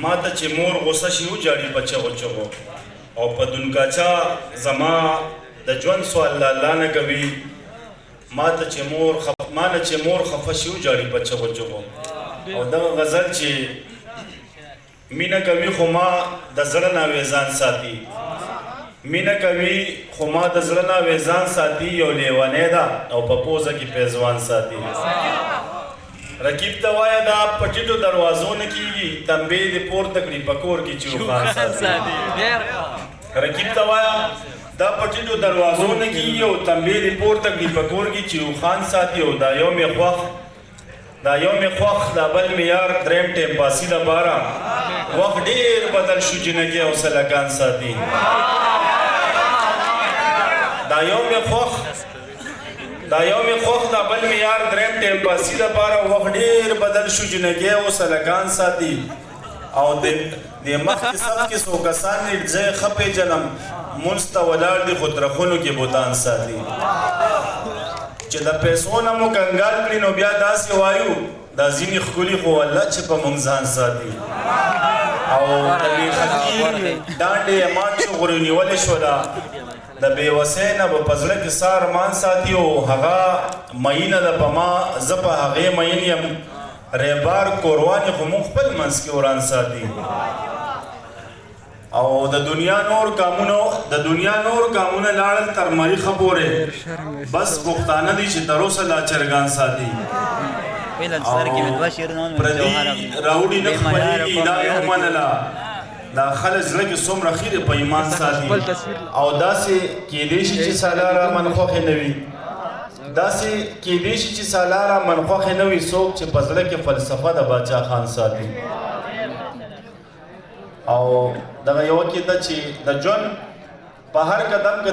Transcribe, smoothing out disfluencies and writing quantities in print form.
ماته چې مور غوسه شي وجاړي په چغو چغو، او په دنکاچا زما د ژوند سوال له الله نه کوي. ماته چې مور ما نه چې مور خفه شي وجاړي په چغو چغو. او دغه غزل چې مینه کوي خو ما د زړه نه وېزان ساتي، مینه کوي خو ما د زړه نه وېزان ساتي، یو لیونی ده او په پوزه کې پیزوان ساتي. رقیب ته وایه دا په ټیټو دروازو نه کیږي، تنبې دې پورته کړي په کور کې چې اوښان ساتي. رقیب ته وایه دا په ټیټو دروازو نه کیږي او تنبې دې پورته کړي په کور کې چې اوښان ساتي. او دا یو مې خوښ، دا یو مې خوښ، دا بل مې یار، دریم ټیم پاسي دپاره وخت ډېر بدل شو، جینکۍ او سلکان ساتي. دا یو مې خوښ، دا یو مې خوښ، دا بل مې یار، دریم ټیم پاسي دپاره وخت ډېر بدل شو، جینکۍ او سلکان ساتي. او د مخکې صف کې څو کسان دي، زه یې ښه پېژنم، مونځ ته ولاړ دي خو ترخونو کې بوتان ساتي. چې د پیسو نه مو کنګال کړي نو بیا داسې وایو دا ځینې ښکلي خو والله چې په مونږ ځان ساتي. او د بېخطي ډانډې یې مات شو، غرو نیولې شوله، د بې وسۍ نه به په زړه کې څه ارمان ساتي. او هغه میینه ده په ما، زه په هغې میین یم، ریبار کوروانې خو مونږ خپل منځ کې وران ساتي. او د دنیا نور کامونه، د دنیا نور کامونه لاړل تر مریخه پورې، بس پښتانه دي چې تر اوسه لا چرګان ساتي. او پردي راوړي نه خپلېږي، دا یې ومنله، دا خلک زړه کې څومره خیرې په ایمان ساتي. او داسې کېدی شي چې سالاره من خوښې نه وي، داسې کېدی شي چې سالاره من خوښې نه وي، څوک چې په زړه کې فلسفه د باچا خان ساتي. او دغه یوه کیته چې د ژوند په هر قدم کې